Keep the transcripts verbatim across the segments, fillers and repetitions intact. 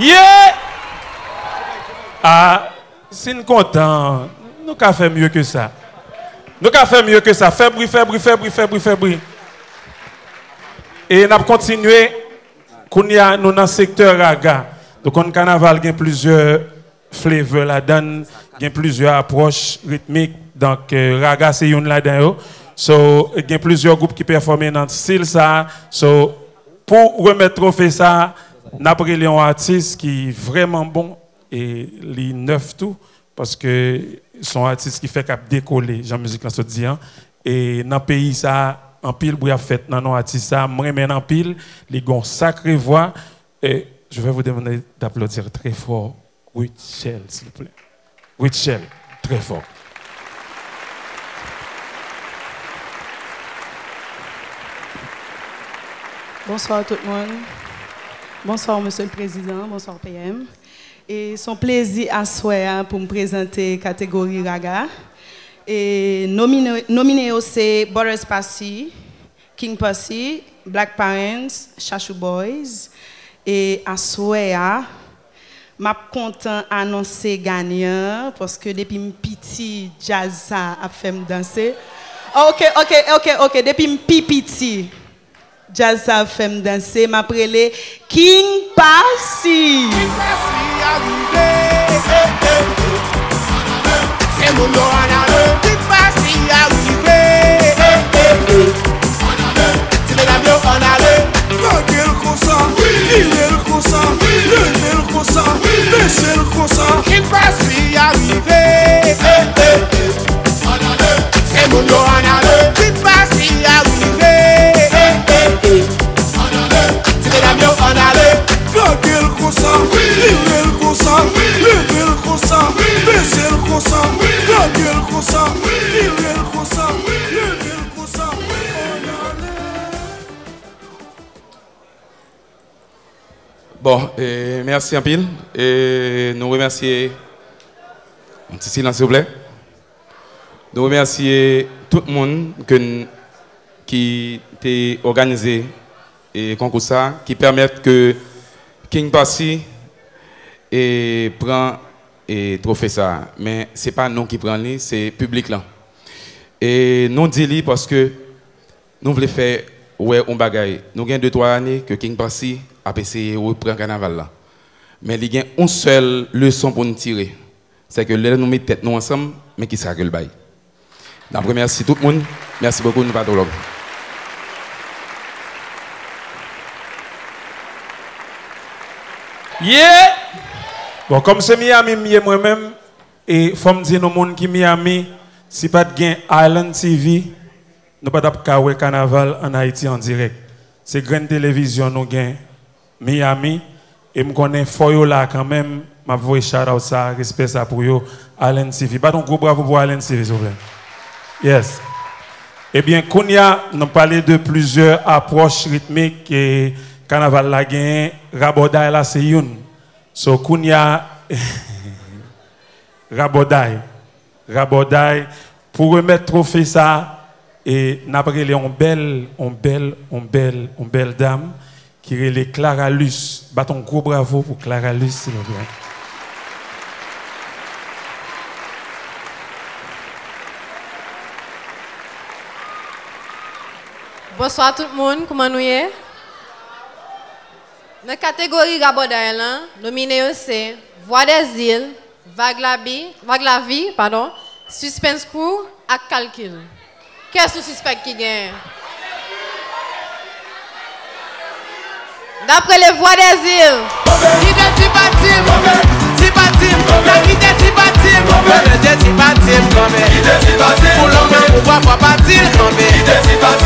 Yeah! Ah, si n kontan, nou ka fè mye ke sa. Nou ka fè mye ke sa. Fè bri, fè bri, fè bri, fè bri, fè bri. E n ap kontinye. Kounye a, nou nan sektè raga. Nou konn kanaval gen plizyè flavor ladan l, gen plizyè apwòch ritmik. Donk, eh, raga se youn ladan yo. So, gen plizyè gwoup ki pèfòme nan stil sa a. So, pou remèt twofe sa a, n ap rele yon atis ki vrèman bon e li nèf tou, paske se yon atis ki fèk ap dekole, jan mizik lan sot di an. E nan peyi sa a, anpil bri ap fèt nan non atis sa a. M renmen l anpil, li gen yon sakre vwa. Et je vais vous demander d'applaudir très fort Rutshelle, s'il vous plaît. Rutshelle, très fort. Bonsoir tout moun. Bonsoir, Monsieur le Président. Bonsoir, P M. E se yon plezi aswè a pou m prezante kategori raga. E nomine, nomine yo se Butters Passy, King Posse, Black Parents, Chachou Boys. E aswè a, m ap kontan anonse ganyan, paske depi m piti, djaz sa ap fè m danse. Ok, ok, ok, ok, depi m pi piti, djaz sa ap fè m danse, m ap rele King Passy. King Passy a rive, eh, eh, eh. Se moun yo ann ale. King Passy a rive, eh, eh, eh. Ti medam yo ann ale. Lage l konsa, vire l konsa, leve l konsa, bese l konsa. King Passy a rive, eh, eh, eh. Se moun yo ann ale. King Passy a rive, eh, eh, eh. Ti medam yo ann ale. Lage l konsa, vire l konsa, leve l konsa, bese l konsa. Lage l konsa, vire l konsa, leve l konsa. Ann ale. Bon, e, mèsi anpil. E, nou remèsye, yon ti silans, silvouplè. Nou remèsye tout moun ke n, ki te òganize, e, konkou sa, ki pèmèt ke King Passy, e, pran, e, twofe sa. Men se pa nou ki pran li, se piblik lan. E nou di li paske nou vle fè wè yon bagay. Nou gen de twa ane ke King Passy ap eseye repran kanaval la. Men li gen yon sèl leson pou n tire. Se ke lè nou met tèt nou ansanm, men kisa ke l bay. N ap remèsye tout moun. Mèsi bokou, nou pa twò long. Yeah! Bon, kòm se Miami m ye mwen menm, e fò m di nou moun ki Miami, si pa t gen Island T V, nou pa t ap ka wè kanaval ann Ayiti an dirèk. Se grenn televizyon nou gen Miami, e m konnen fò yo la kanmenm, m ap voye shout out sa, respè sa pou yo, Island T V. Bat yon gwo bravo pou Island T V, silvouplè. Yes. Ebyen, kounye a, n ap pale de plizyè apwòch ritmik ke kanaval la genyen, rabòday la se youn. So, kounye a, rabòday. Rabòday. Pou remèt twofe sa, e n ap rele yon bèl, yon bèl, yon bèl, yon bèl dam ki rele Clara Luce. Bat yon gwo bravo pou Clara Luce, silvouplè. Bonswa tout moun, kouman nou ye? Nan kategori rabòday lan, nomine yo se Voix des Îles, Vag Labi, Vag Lavi, padon, Suspense Crew ak Kalkil. Kiyès nou sispèk ki genyen? Daprè le Voix des Îles. Kite Ti Patim, Ti Patim, n a kite Ti Patim. Mete Ti Patim kanpe. Pou lonmen pouvwa fò pati l kanpe.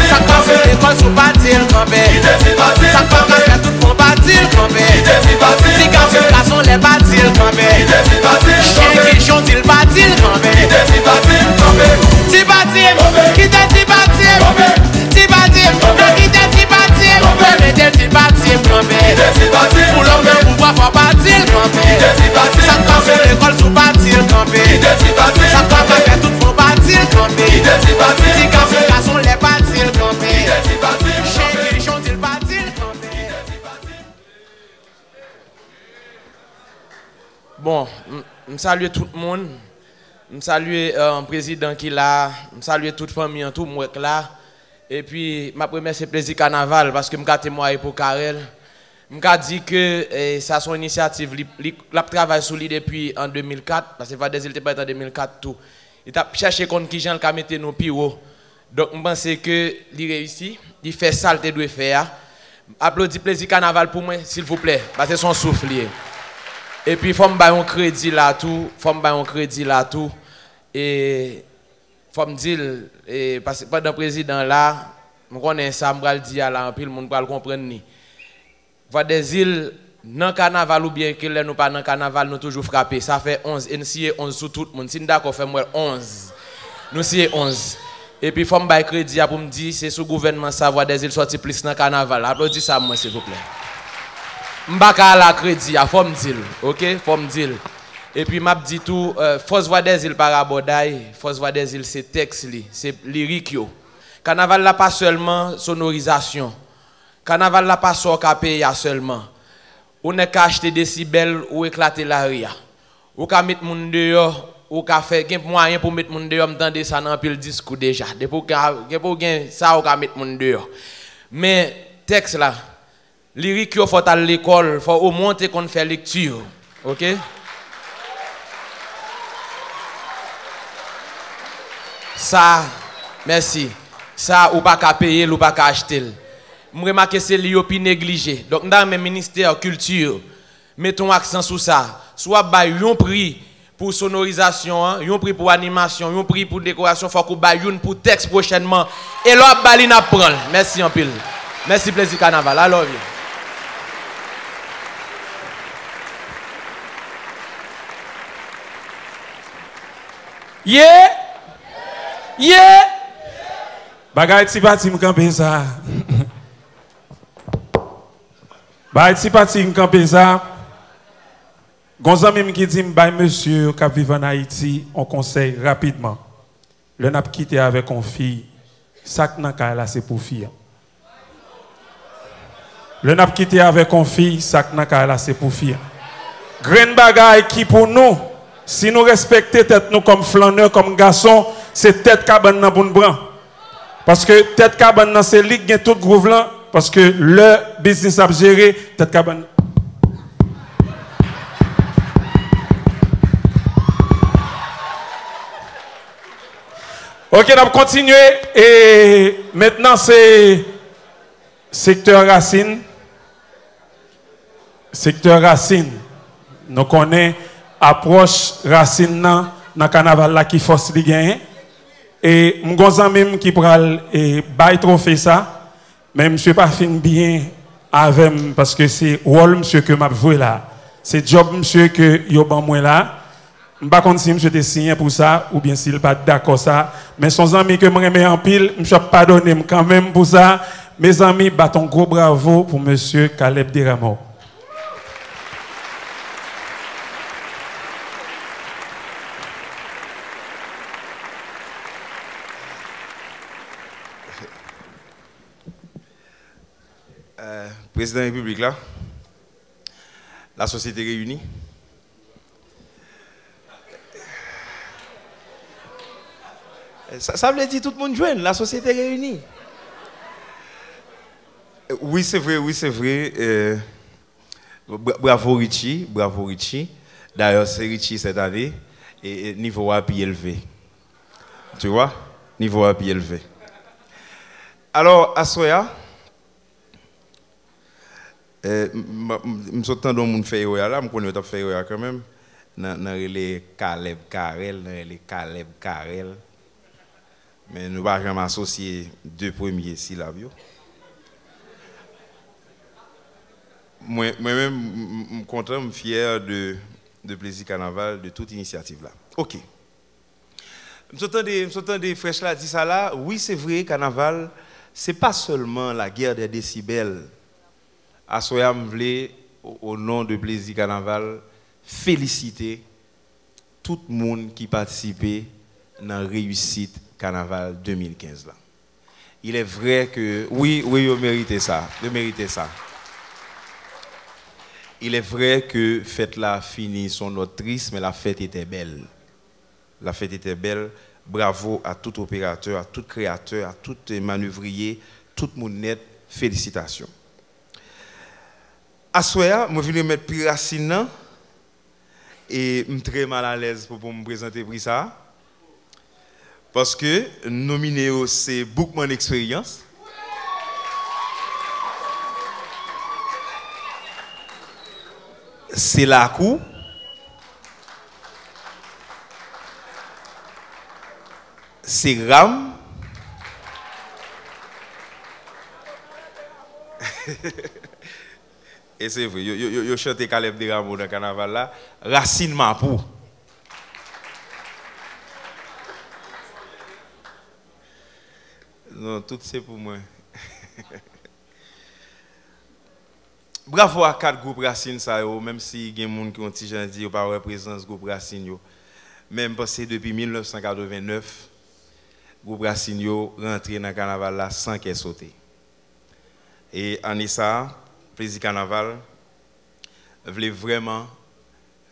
Sa k pa fè lekòl sou pati l kanpe. Sa k pa ka fè tout fon pati l kanpe. Ti gason gason lè pati l kanpe. Chen ki jon di l pati l kanpe. Ti Patim, kite Ti Patim. Ti Patim, n a kite Ti Patim. Mete Ti Patim kanpe. Pou lonmen pouvwa fò pati l kanpe. Sa k pa fè lekòl sou pati l kanpe. Sa k pa ka fè tout fon pati l kanpe. Ti gason gason lè pati l kanpe. Chen ki jon di l pati l kanpe. Ti Patim, Bon, m, m salye tout moun. M salye, euh, prezidan ki la. M salye tout fanmi an tou, m wè k la. Epi, m ap remèsye Plezi Kanaval paske m ka temwaye pou Carel. M ka di ke, eh, sa se yon inisyativ, li, li, l ap travay sou li depi an de mil kat, paske Vwadèzil te parèt an de mil kat tou. Li t ap chèche konn kijan l ka mete nou pi wo. Donk, m panse ke li reyisi, li fè sa l te dwe fè a. Aplodi Plezi Kanaval pou mwen, silvouplè, paske se yon souf li ye. Epi, fò m bay yon kredi la tou, fò m bay yon kredi la tou. E fò m di l, e, paske pandan prezidan la, m konnen sa m pral di a la, anpil moun pral konprann li. Vwadèzil, nan kanaval oubyen ke lè nou pa nan kanaval, nou toujou frape. Sa fè onz, e n siye onz sou tout moun. Si n dakò, fè m wè onz. Nou siye onz. Epi fò m bay kredi a pou m di, se sou gouvènman sa Vwadèzil sòti plis nan kanaval. Aplodi sa mwen, silvouplè. M pa ka al a kredi a, fò m di l, oke? Fò m di l. Epi m ap di tou, eh, fòs Vwadèzil pa rabòday, fòs Vwadèzil se tèks li, se lirik yo. Kanaval la pa sèlman sonorizasyon. Kanaval la pa sa w ka peye a sèlman. Ou nèk ka achte desibèl, ou eklate lari a. Ou ka met moun deyò, ou ka fè, gen mwayen pou met moun deyò, m tande sa nan anpil diskou deja. Depi w ka, depi w gen sa, ou ka met moun deyò. Men, tèks la, lirik yo fò w t al lekòl, fò omwen w te konn fè lekti. Oke? Sa, mèsi. Sa, ou pa ka peye l, ou pa ka achte l. M remake se li yo pi neglije. Donk, m ta renmen ministè kilti mete yon aksan sou sa. Si w ap bay yon pri pou sonorizasyon an, yon pri pou animasyon, yon pri pou dekorasyon, fòk ou bay youn pou tèks pwochènman. E lè w ap ba li, n ap pran l. Mèsi anpil. Mèsi, Plezi Kanaval. I love you. Ye! Ye! Bagay ti pati m kanpe sa. Bagay ti pati m kanpe sa. Gon zanmi m ki di m bay mesye yo k ap viv ann Ayiti on konsèy rapidman. Lè n ap kite avèk on fi, sa k nan kay la se pou fi an. Lè n ap kite avèk on fi, sa k nan kay la se pou fi an. Grenn bagay ki pou nou, si nou respekte tèt nou kòm flannè, kòm gason, se tèt kabann nan pou n pran. Paske tèt kabann nan se li k gen tout gwouv lan, paske lè biznis ap jere, tèt kabann nan. Oke, n ap kontinye. E mentnan se sektè rasin. Sektè rasin. Nou konnen apwòch rasin nan, nan kanaval la ki fòs li genyen. E m gon zanmi m ki pral, e, bay twofe sa. Men misye pa fin byen avè m paske se wòl misye ke m ap jwe la. Se djòb misye ke yo ban mwen la. M pa konn si misye te siyen pou sa oubyen si l pa t dakò sa. Men se yon zanmi ke m renmen anpil, misye ap padone m kanmenm pou sa. Mezanmi, bat on gwo bravo pou mesye Caleb Desrameaux. Euh, Prezidan Repiblik la, Lasosyete Reyini. Sa, sa vle di tout moun jwenn, Lasosyete Reyini. Wi, se vre, wi, se vre. Euh, bra- bravo Richie, bravo Richie. D'ailleurs, c'est Richie cette année. E, e nivo a pi elve. Tu vois? Nivo a pi elve. Alò, aswè a, Eh, m, m, m, m sot tande yon moun fè erè a la, m konnen yo t ap fè erè a kanmenm. Nan, nan rele Caleb Carel, nan rele Caleb Carel. Men nou pa janm asosye de premye silab yo. Mwen, mwen menm, m, m, m kontan, m fyè de, de Plezi Kanaval, de tout inisyativ la. Oke. M sot tande, m sot tande frèch la di sa la. Wi, se vre, kanaval, se pa sèlman la guerre des décibels. Aswè a, m vle, o, o non de Plezi Kanaval, felisite tout moun ki patisipe nan reyisit kanaval de mil kenz la. Il est vrai que, wi, wi, yo merite sa. Yo merite sa. Il est vrai que fête-là a fini sur une note triste, mais la fête était belle. La fête était belle. Bravo à tout opérateur, à tout créateur, à tout manœuvrier, tout moun nèt, félicitations. Aswè a, mwen vin remèt pri Rasin nan, e m trè malalèz pou, pou m prezante pri sa a. Paske nomine yo se Boukman Eksperyans, se Lakou, se Ram, e se vre, yo, yo, yo, yo chante Caleb Desrameaux nan kanaval la, Rasin Mapou. Non, tout se pou mwen. Bravo a kat gwoup Rasin sa yo, menm si gen moun ki yon ti jan di yo pa wè prezans gwoup Rasin yo. Men m panse depi mil nèf san katreven nèf, gwoup Rasin yo rantre nan kanaval la san kè sote. E ane sa a, Plezi Kanaval vle vrèman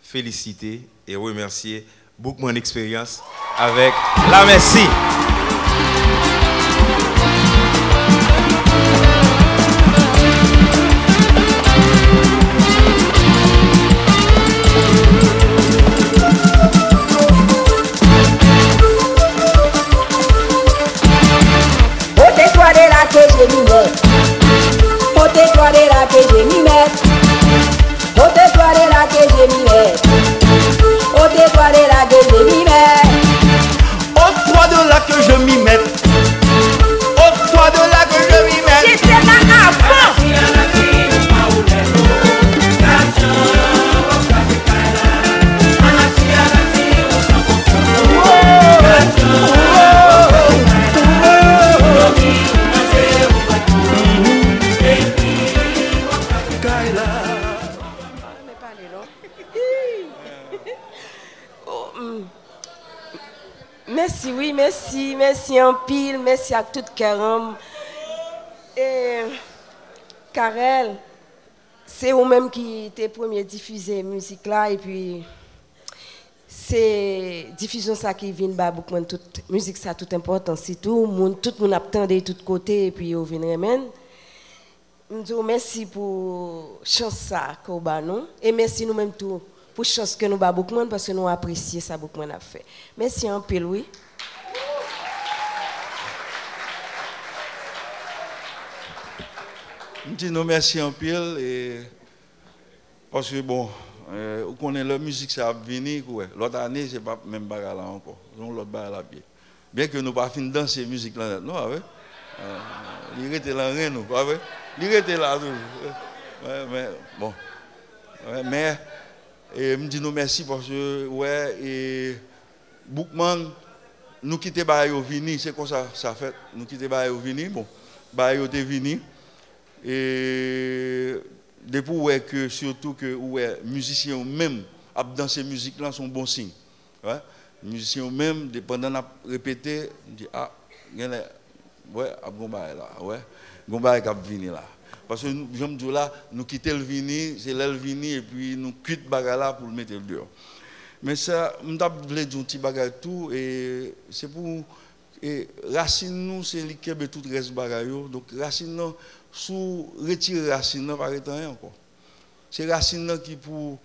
felisite e remèsye Boukman Eksperyans avèk Lamèsi. Pote twa de la ke je m'y mèt. Pote twa de la ke je m'y mèt. Pote twa de la ke je m'y mèt. Pote twa de la ke je m'y mèt. Ôte-toi de là que je m'y mette. Ôte-toi de là que je m'y mette. J'étais là avant. Oh, mm. Mèsi, wi, mèsi, mèsi anpil, mèsi ak tout kè an m. E, Carel, se ou menm ki te premye difize mizik la, epi se difizyon sa ki vin ba Boukman tout mizik sa tout enpòtans li tou. Moun, tout moun ap tande tout kote, epi yo vin renmen l. M di w mèsi pou chans sa ke w ba nou. E mèsi nou menm tou pou chans ke nou ba Boukman, paske nou apresye sa Boukman ap fè. Mèsi anpil, wi. M di nou mèsi anpil, e, paske, bon, e, ou konnen lè mizik sa ap vini, ou wè, lòt ane, se p ap menm bagay la ankò. Se yon lòt bagay l ap ye. Byen ke nou pa fin danse mizik lan nèt, non, pa vre? Eh, li rete lan ren nou, pa vre? Li rete la toujou. Wè, men, bon. Wè, men, e, m di nou mèsi paske, wè, e, Boukman, nou kite bagay yo vini, se konsa sa fèt. Nou kite bagay yo vini, bon, bagay yo te vini. E depi w wè ke, sitou ke ou wè mizisyen yo menm ap danse mizik lan, se yon bon siy. Wè. Mizisyen yo menm, de, pandan n ap repete, m di, a, genlè, wè, ap gon bagay la, wè, gon bagay k ap vini la. Paske nou, jan m di w la, nou kite l vini, se lè l vini, epi nou kwit bagay la pou l mete l deyò. Men sa, m t ap vle di yon ti bagay tou, e se pou, e rasin nou, se li k kenbe tout rès bagay yo. Donk, rasin nan, si w retire rasin nan, pa ret anyen ankò. Se rasin nan ki pou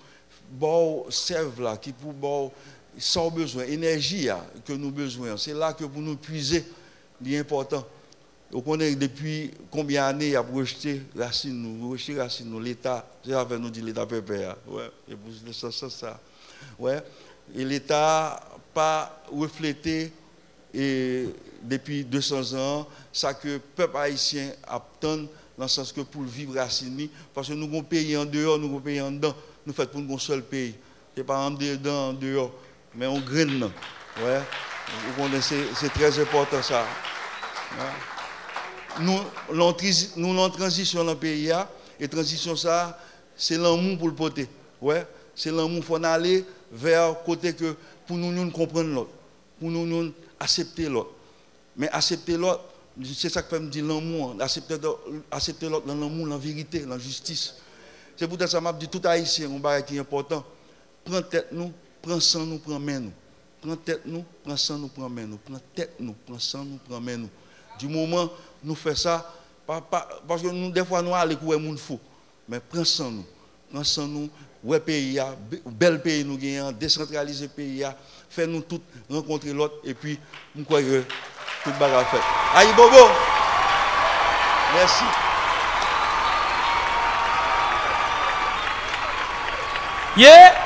ba w sèv la, ki pou ba w sa w bezwen, enèji a ke nou bezwen an. Se la ke pou nou puize, li enpòtan. Ou konnen depi konbyen ane y ap rejte rasin nou, rejte rasin nou, Leta, se sa fè nou di Leta pèpè a. Wè, e pou se sa, sa, sa. Wè, e Leta pa reflete e depi de san zan an, sa ke pèp ayisyen ap tann, nan sans ke pou l viv rasin li, paske nou gon peyi andeyò, nou gon peyi anndan, nou fèt pou n gon sèl peyi. Se pa andedan, andeyò, men yon grenn nan. Wè, ou konnen se, se trè enpòtan sa. Wè. Nou, lan trizi-, nou lan tranzisyon lan peyi a, e tranzisyon sa, se lanmou pou l pote. Wè, se lanmou, fò n ale vè kote ke pou nou youn konprann lòt. Pou nou, nou aksepte lòt. Men aksepte lòt, se sa k fè m di lanmou an, aksepte lòt, aksepte lòt lan lanmou, lan verite, lan jistis. Se poutèt sa m ap di tout Ayisyen yon bagay ki enpòtan. Pran tèt nou, pran san nou, pran men nou. Pran tèt nou, pran san nou, pran men nou. Pran tèt nou, pran san nou, pran men nou. Di moman nou fè sa, pa, pa, paske nou, dèfwa, nou ale kou wè moun fou. Men pran san nou. Pran san nou. Wè peyi a, be-, bèl peyi nou genyen an, desantralize peyi a, fè nou tout rankontre lòt, epi m kwè ke tout bagay fèt. Ayibobo! Mèsi. Yeah!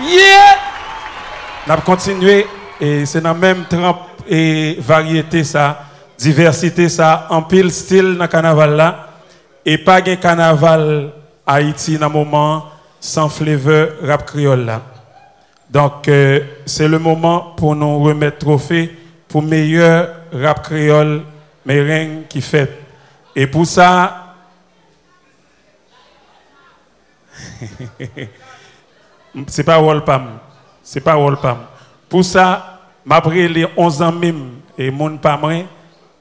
Yeah! N ap kontinye, e se nan menm tranp e varyete sa, divèsite sa, anpil stil nan kanaval la. E pa gen kanaval Ayiti nan moman an san flavor rap kreyòl la. Donk, euh, se le moman pou nou remèt twofe pou meyè rap kreyòl mereng ki fèt. E pou sa, se pa wòl pa m. Se pa wòl pa m. Pou sa, m ap rele on zanmi m e moun pa mwen,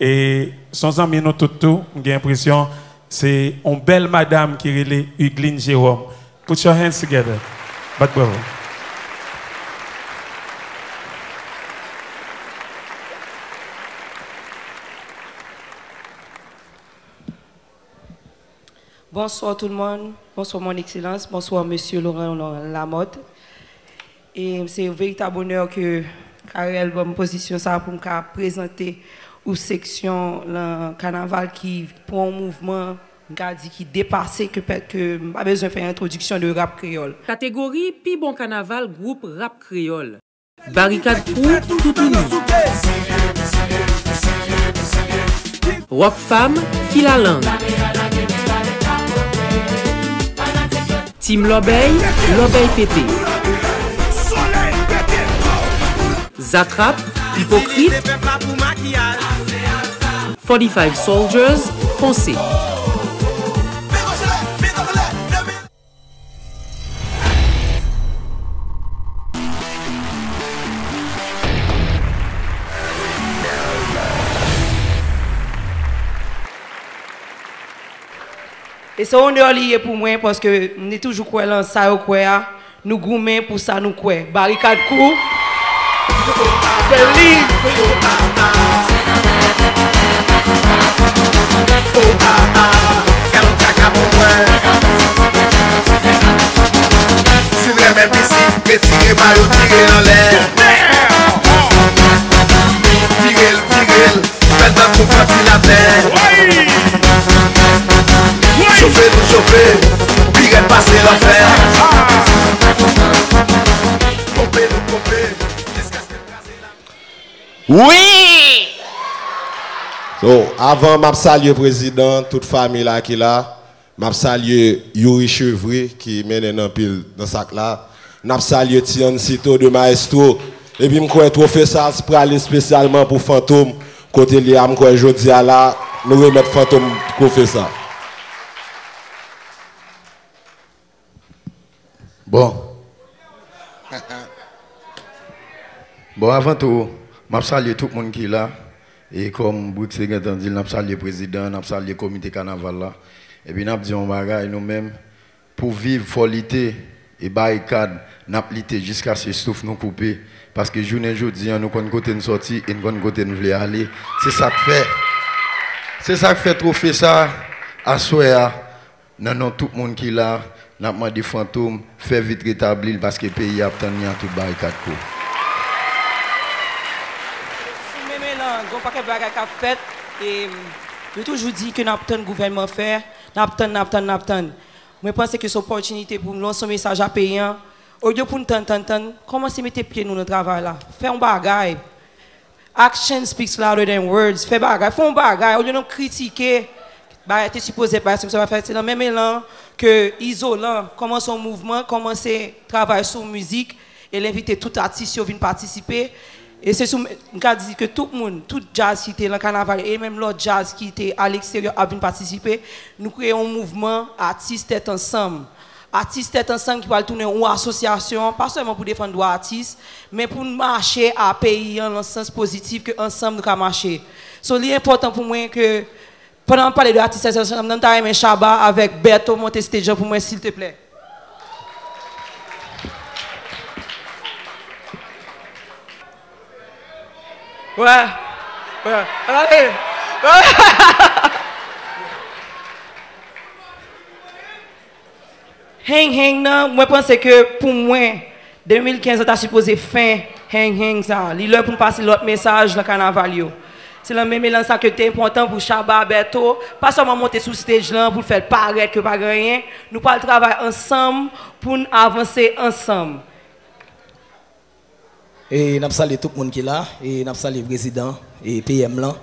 e s on zanmi nou tout tou, m gen enpresyon, se on bèl madanm ki rele Hugline Jérôme. Put your hands together. Bat bravo. Bonsoir tout le monde. Bonsoir mon excellence. Bonsoir monsieur Laurent, Laurent Lamothe. E se yon veritab onè ke Carel ban m pozisyon sa pou m ka prezante ou seksyon lan kanaval ki pran yon mouvman, m ka di ki depase, ke pèt ke m pa bezwen fè entwodiksyon de rap kreyòl. Kategori pi bon kanaval gwoup rap kreyòl. Barikad Crew, Toutouni. Rockfam, Filalang. Team Lòbèy, Lòbèy Pete. Zatrap, Ipokrit. Forty-five Soldiers, Fonse. E se onè li ye pou mwen, paske m te toujou kwè lan sa yo kwè a. Nou goumen pou sa nou kwè. Barikad Crew, believe. Si n renmen pisi, retire mayo, tire l anlè. Vire l, vire l. Fè l tankou vantilatè. Chofe nou chofe, pi rèd pase lanfè. Ponpe nou ponpe, jiskaske l kraze la. Wi! So, avan m ap salye prezidan, tout fanmi la ki la. M ap salye Youri Chevry ki mennen n anpil nan sa k la. N ap salye Tiancito de Maestro. Epi m kwè twofe sa prale espesyalman pou Fantom. Kote l ye a, m kwè jodi a la, nou remèt Fantom twofe sa. Bon. Bon, avan tou, m ap salye tout moun ki la. E kòm Brix te gentan di l, n ap salye prezidan, n ap salye komite kanaval la. Epi n ap di yon bagay, nou menm, pou viv, fò lite. E barikad, n ap lite jiskaske souf nou koupe. Paske jounen jodi a, nou konn kote n sòti e n konn kote n vle ale. Se sa k fè, se sa k fè twofe sa, aswè a, nan non tout moun ki la, n ap mande Fantom fè vit retabli l paske peyi a ap tann li an tout barikad kou. Sou menm elan, gen yon pakèt bagay k ap fèt, e yo toujou di ke n ap tann gouvènman fè, n ap tann, n ap tann, n ap tann. Mwen panse ke se opòtinite pou nou lanse yon mesaj a peyi a, olye pou n tann, tann, tann, kòmanse mete pye nou nan travay la, fè yon bagay. Action speaks louder than words. Fè bagay, fè yon bagay, olye n ap kritike. Bagay te sipoze fèt, bagay te sipoze pa fèt. Se nan menm elan ke Izolan kòmanse yon mouvman, kòmanse travay sou mizik, e l envite tout atis yo vin patisipe. E se sou, m ka di ke tout moun, tout djaz ki te lan kanaval, e menm lòt djaz ki te a leksteryè ap vin patisipe, nou kreye yon mouvman atis tèt ansanm. Atis tèt ansanm ki pral tounen yon asosyasyon, pa sèlman pou defann dwa atis, men pou n mache a peyi an nan sans pozitif ke ansanm nou ka mache. So, li enpòtan pou mwen ke Pandan m ap pale de atis Sèl Sèl Sèl, m ta renmen Shabba avèk Bertho monte stage lan pou mwen, silteplè. Wè. Wè. Gade. Heng heng nan, mwen panse ke pou mwen, de mil kenz lan ta sipoze fen heng heng sa. Li lè pou n pase lòt mesaj nan kanaval yo. Se nan menm elan sa ke te enpòtan pou Shabba Bertho, pa sèlman monte sou stage lan pou l fè l parèt ke pa gen anyen. Nou pral travay ansanm pou n avanse ansanm. E n ap salye tout moun ki la, e n ap salye prezidan, e P M lan,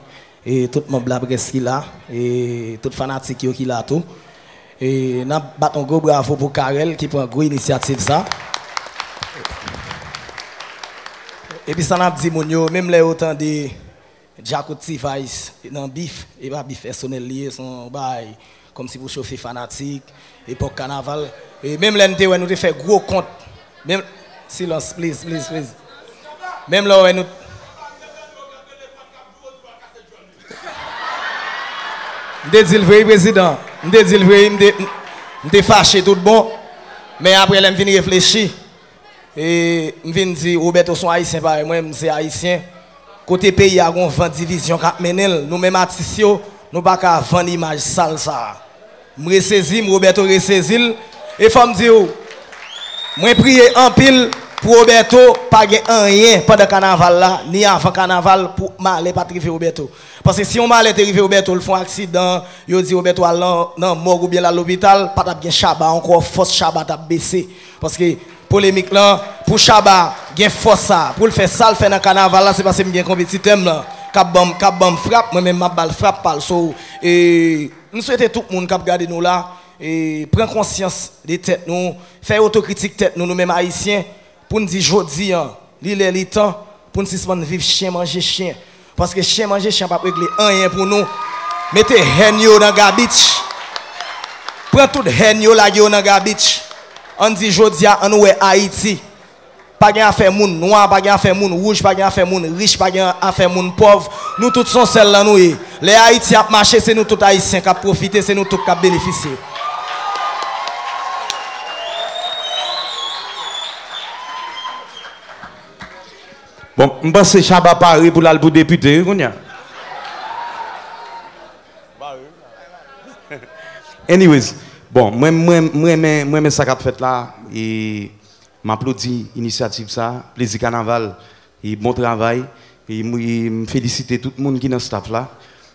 e tout manm laprès ki la, e tout fanatik yo ki la tou. E n ap bat yon gwo bravo pou Carel ki pran gwo inisyativ sa. Epi sa n ap di moun yo, menm lè yo tande Djakout T-Vice nan bif, e pa bif pèsonèl li ye, se yon bagay kòmsi pou chofe fanatik, epòk kanaval. E menm lè n te wè nou te fè gwo kont, menm, silans, please, please, please. Menm lè w wè nou. M te di l vre, wi, prezidan. M te di l vre, wi, m te, m te fache tout bon. Men apre, lè m fin reflechi, e m vin di, Roberto se yon Ayisyen parèy mwen, m se Ayisyen. Kote peyi a gon van divizyon k ap mennen l, nou menm atis yo, nou pa ka vann imaj sal sa a. M resezi m, Roberto resezi l. E fò m di w, mwen priye anpil pou Roberto pa gen anyen pandan kanaval la, ni avan kanaval, pou malè pa t rive Roberto. Paske si yon malè te rive Roberto, l fè yon aksidan, yo di Roberto al nan, nan mòg oubyen l al lopital, pa t ap gen Shabba ankò, fòs Shabba t ap bese. Paske polemik lan, pou Shabba gen fòs sa, pou l fè sa l fè nan kanaval la, se paske m gen konpetitè m lan k ap ban m, k ap ban m frap, mwen menm m ap ba l frap pa l. So, e, m swete tout moun k ap gade nou la, e, pran konsyans de tèt nou, fè otokritik tèt nou, nou menm Ayisyen, pou n di jodi a, li lè li tan pou n sispann viv chen manje chen. Paske chen manje chen p ap regle anyen pou nou. Mete hèn yo nan gabich. Pran tout hèn yo lage yo nan gabich. Ann di jodi a, ann wè Ayiti. Pa gen afè moun nwa, pa gen afè moun wouj, pa gen afè moun rich, pa gen afè moun pòv. Nou tout se yon sèl lan nou ye. Lè Ayiti ap mache, se nou tout Ayisyen k ap pwofite, se nou tout k ap benefisye. Bon, m panse Shabba pare pou l al pou depite wi kounye a. Anyways, bon, mwen, mwen, mwen renmen, mwen renmen sa k ap fèt la. E m aplodi inisyativ sa, Plezi Kanaval, e bon travay. E m, e m felisite tout moun ki nan staff la.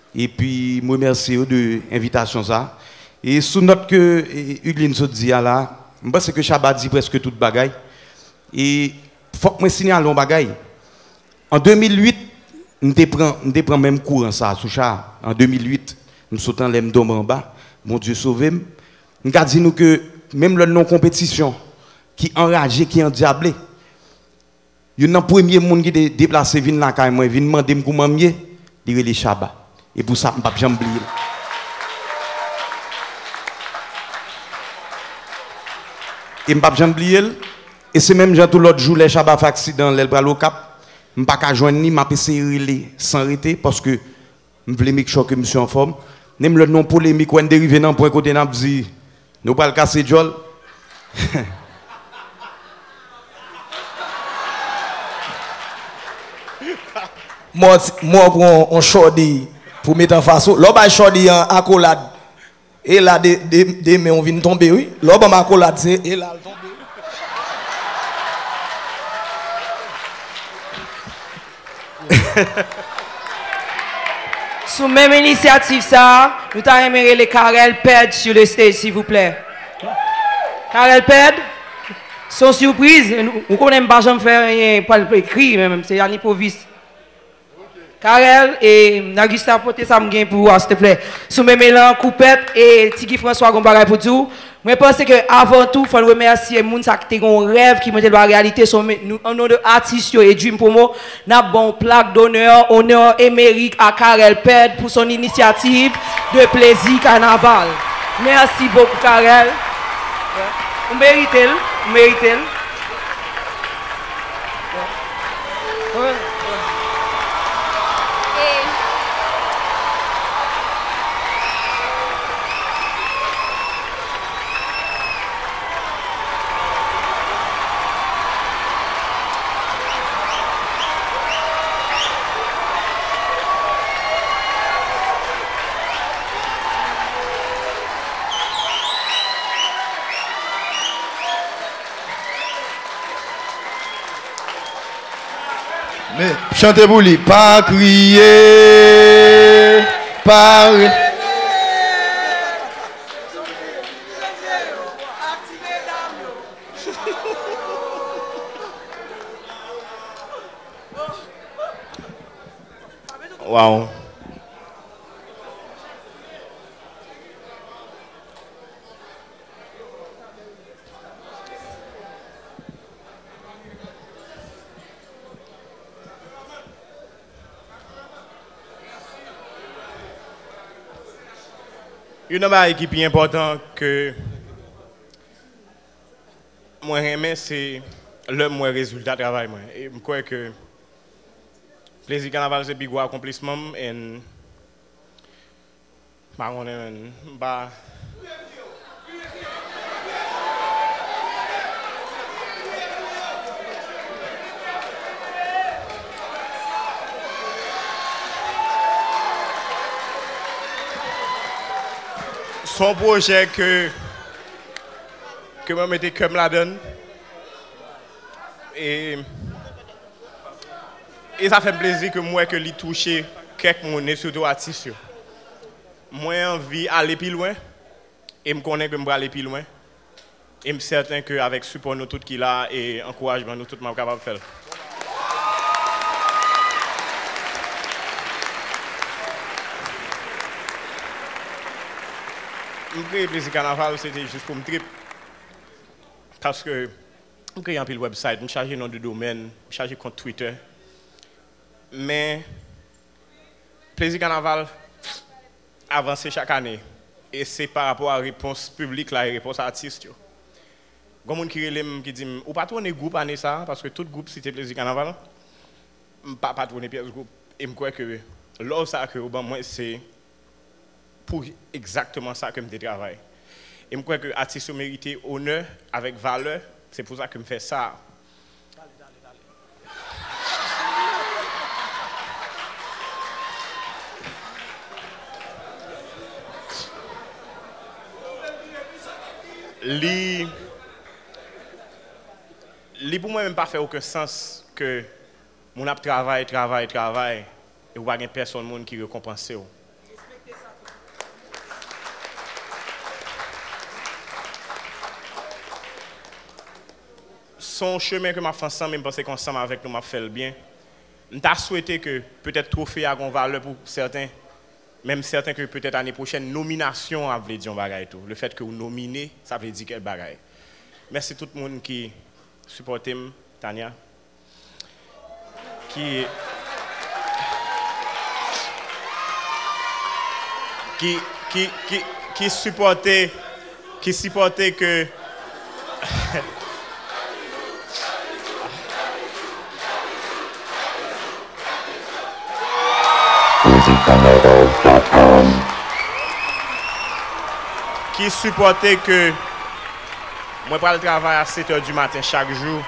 Epi m remèsye yo de envitasyon sa. E sou nòt ke, e, Hugline sot di a la, m panse ke Shabba di prèske tout bagay. E fòk mwen siyale yon bagay. An de mil uit, m te pran, m te pran menm kouran sa a sou cha a. An de mil uit, m sot anlè, m tonbe anba. Bondye sove m. M ka di nou ke menm lè n nan yon konpetisyon ki anraje, ki andyable, youn nan premye moun ki te deplase vin lakay mwen, vin mande m kouman m ye, li rele Shabba. E pou sa, m p ap janm bliye l. E m p ap janm bliye l. E se menm jan tou lòt jou, lè Shabba fè aksidan, lè l pral Okap, m pa ka jwenn li, m ap eseye rele san rete, paske m vle make sure ke misye anfòm. Menm lè n nan yon polemik, wè n te rive nan pwen kote n ap di, nou pral kase djòl. Mò, mò pran yon chòdi pou met anfas ou. Lè w bay chòdi an akolad, e la de, de, de men w vin tonbe wi. Lè w ban m akolad, se e la l tonbe wi. Sou menm inisyativ sa a, nou ta renmen rele Carel Ped sur le stage, silvouplè. Carel Ped, se yon sipriz. Ou konnen m pa janm fè anyen, pral ekri, men se an enpwovis. Carel, e, Nagusta, pote sa m gen pou ou a, silteplè. Sou menm elan, Koupèt e Tiki François gon bagay pou di w. Mwen panse ke avan tou, fò n remèsye moun sa ki te gen yon rèv ki mete l ba reyalite. So, men, nou, an non de atis yo e Dream Promo, n ap ban yon plak donè, onè e merit a Carel Ped pou son initiative de Plezi Kanaval. Mèsi bokou, Carel. Ou merite l, ou merite l. E, Men, chante pou li. Pa kriye, pa re- Waw. Youn nan bagay ki pi enpòtan ke mwen renmen, se lè m wè rezilta travay mwen. E m kwè ke Plezi Kanaval se pi gwo akonplisman m, and m pa konnen, man. M pa Se yon pwojè ke, ke mwen mete kè m ladann. E, e sa fè m plezi ke m wè ke li touche kèk moun, e sitou atis yo. Mwen anvi ale pi lwen, e m konnen ke m prale pi lwen. E m sèten ke avèk sipò nou tout ki la e ankourajman nou tout, m ap kapab fè l. M kreye Plezi Kanaval, se te jis pou m trip. Paske m kreye anpil website, m chaje non de domèn, m chaje kont Twitter. Men, Plezi Kanaval avanse chak ane. E se pa rapò a repons piblik la e repons atis yo. Gon moun ki rele m, ki di m, "Ou patwone gwoup ane sa a?" Paske tout gwoup site Plezi Kanaval. M pa patwone pyès gwoup. E m kwè ke love sa a ke yo ban mwen, se pou egzakteman sa ke m te travay. E m kwè ke atis yo merite onè avèk valè. Se pou sa ke m fè sa a. Li, li pou mwen menm pa fè okenn sans ke moun ap travay, travay, travay, e ou pa gen pèsonn moun ki rekonpanse w. Se yon chemen ke m ap fè ansanm, e m panse ke ansanm avèk nou, m ap fè l byen. M ta swete ke petèt twofe a gon valè pou sèten, men m sèten ke petèt ane pwochèn, nominasyon an ap vle di yon bagay tou. Le fèt ke ou nomine, sa vle di kèk bagay. Mèsi tout moun ki sipòte m, Tania. Ki, ki, ki, ki, ki sipòte, ki sipòte ke ki sipòte ke mwen pral travay a sèt è di maten chak jou,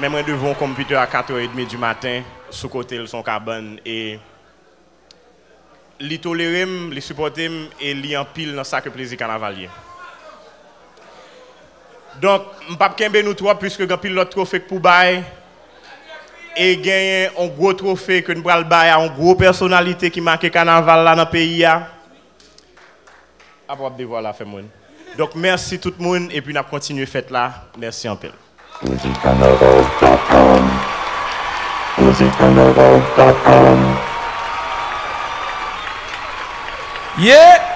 men mwen devan yon konpitè a kat è edmi di maten, sou kote l se yon kabann, e li tolere m, li sipòte m, e li anpil nan sa ke Plezi Kanaval ye. Donk, m p ap kenbe nou twòp, piske gen anpil lòt twofe k pou bay, e genyen yon gwo twofe ke n pral bay a yon gwo pèsonalite ki make kanaval la nan peyi a. Apa w ap devwale afè mwen. Donk, mèsi tout moun, epi n ap kontinye fèt la. Mèsi anpil. Plezi Kanaval dot com. Plezi Kanaval dot com. Yeah!